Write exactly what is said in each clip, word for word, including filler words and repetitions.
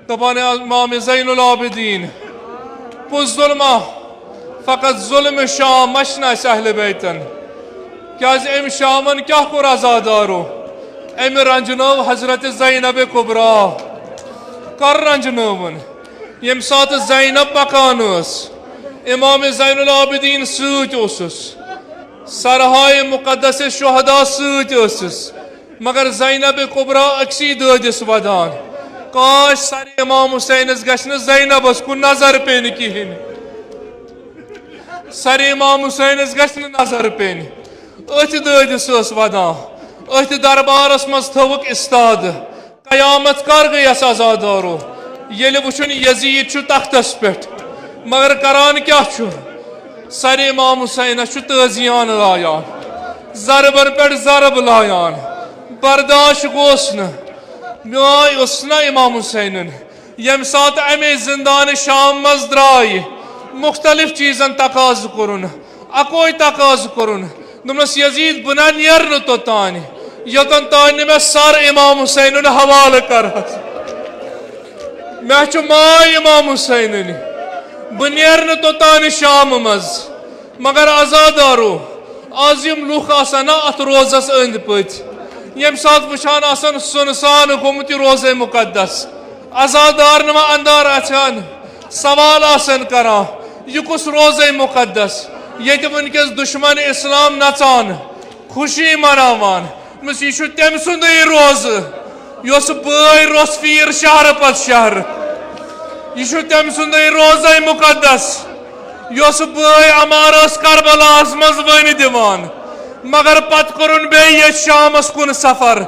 دپان امام زین العابدین، پوٚز ظلمہ، فقط ظلم شام مچھ نہ اسہِ اہل بیتن۔ کیازِ أمۍ شامن کیاہ کوٚر عزادارو؟ أمۍ رنجنٲو حضرت زینب کبریٰ۔ کر رنجنٲوٕن؟ ییٚمہِ ساتہٕ زینب پکان ٲس، امام زین العابدین سۭتۍ اوسُس، سرہاے مقدس شہدا سۭتۍ ٲسٕس، مگر زینب کبریٰ أکسٕے دٲدِس ودان۔ کاش سر امام حسینس گژھِ نہٕ زینبس کُن نظر پیٚنۍ کِہیٖنۍ۔ سر امام حسینس گژھِ نہٕ نظر پیٚنۍ۔ أتھۍ دٲدِس ٲس ودان۔ أتھۍ دربارس منٛز تھٲوٕکھ استاد۔ قیامت کر گٔیس عزادارو؟ ییٚلہِ وٕچھُن یزید چھُ تختس پٮ۪ٹھ، مگر کران کیٛاہ چھُ؟ سر امام حسینس چھُ تٲزیان لایان، ضربن پٮ۪ٹھ ضرب لایان، برداشت گوس نہٕ۔ میٲنۍ ٲس نہ امام حسینن، ییٚمہِ ساتہٕ امے زندان شام منٛز درٛاے، مختلف چیٖزن تقاضہٕ کوٚرُن، اکوے تقاضہٕ کوٚرُن، دوٚپنس، یزید، بہٕ نہ نیرٕ نہٕ توٚتانۍ، یوٚتن تانۍ نہٕ مےٚ سر امام حسینُن حوالہٕ کرہس۔ مےٚ چھُ ماے امام حسینُن، بہٕ نیرٕ نہٕ توٚتانۍ شامہٕ منٛز۔ مگر عزادارو، از یِم لُکھ آسن نا اتھ روزس أنٛدۍ پٔتۍ، ییٚمہِ ساتہٕ وٕچھان آسن سُنسان گوٚمُت یہِ روزے مقدس، عزادار نہٕ وۄنۍ اندار اژان، سوال آسن کران، یہِ کُس روزے مقدس، ییٚتہِ وٕنکیٚس دشمن اسلام نژان، خوشی مناوان؟ دوٚپمس، یہِ چھُ تٔمۍ سُنٛدُے روزٕ، یُس بٲے روٚس فیٖر شہرٕ پتہٕ شہرٕ۔ یہِ چھُ تٔمۍ سُنٛدُے روزے مقدس، یُس بٲے عمار ٲس کربلاہس منٛز ؤنۍ دِوان۔ مگر پتہٕ کوٚرُن بیٚیہِ ییٚتھۍ شامس کُن سفر۔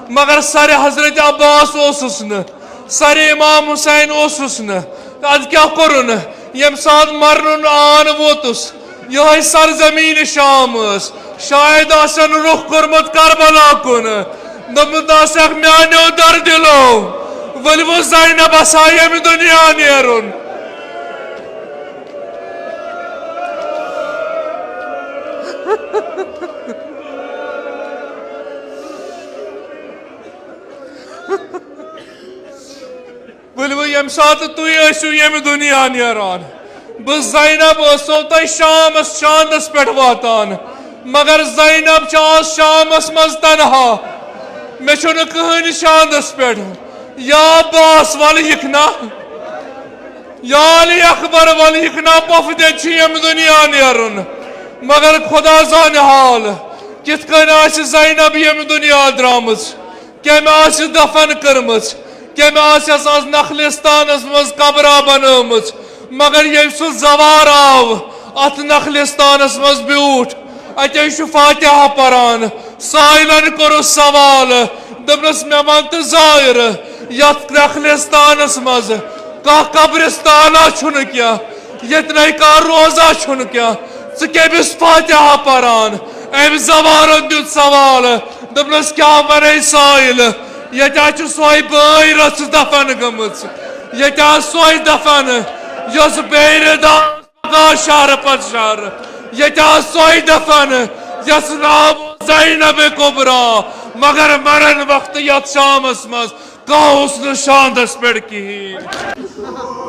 مگر سر حضرت عباس اوسُس نہٕ، سر امام حسین اوسُس نہٕ۔ ادٕ کیٛاہ کوٚرُن؟ ییٚمہِ ساتہٕ مرنُن آن ووتُس، یِہوٚے سرزمین شام ٲس، شاید آسن رُخ کوٚرمُت کربلا کُن۔ دوٚپمُت آسٮ۪کھ، میانیو دردِلو، ؤلِو زینبس آ ییٚمہِ دُنیا نیرُن۔ ؤلِو، ییٚمہِ ساتہٕ تُہۍ ٲسِو ییٚمہِ دُنیا نیران، بہٕ زینب ٲسو تۄہہِ شامس شاندس پٮ۪ٹھ واتان، مگر زینب چھِ آز شامس منٛز تنہا، مےٚ چھُنہٕ کٕہٕنۍ شاندس پٮ۪ٹھ۔ یا عباس، ولہٕ یِکھ نا، یا علی اکبر، ولہٕ یِکھ نا، پۄفہٕ دٮ۪د چھِ ییٚمہِ دُنیا نیرُن، مگر خدا زانہِ حال، کِتھ کٔنۍ آسہِ زینب ییٚمہِ دُنیا درٛامٕژ۔ کٔمۍ آسہِ دفن کٔرمٕژ، کٔمۍ آسٮ۪س آز نخلستانس منٛز قبرا بنٲومٕژ، مگر ییٚلہِ سُہ زوار آو، اتھ نخلستانس منٛز بیوٗٹھ، اتے چھُ فاتحہ پران۔ سائلن کوٚرُس سوال، دوٚپنس، مےٚ ون تہٕ زائر، یتھ نخلستانس منٛز کانٛہہ قبرستانا چھُنہٕ کینٛہہ، ییٚتہِ نے کانٛہہ روزہ چھُنہٕ کینٛہہ، ژٕ کٔمِس فاتحہ پران؟ أمۍ زوارن دیُت سوال، دوٚپنس، کیٛاہ ونے سائل؟ ییٚتہِ حظ چھِ سۄے بٲے رٔژھ دفن گٔمٕژ۔ ییٚتہِ حظ سۄے دفن، یۄس بیٚیہِ دۄہ پکان شہرٕ پتہٕ شہرٕ۔ ییٚتہِ حظ سۄے دفن، یۄس ناو زینب کبریٰ۔ مگر مرن وقتہٕ یتھ شامس منٛز کانٛہہ اوس نہٕ شاندس پٮ۪ٹھ کِہیٖنۍ۔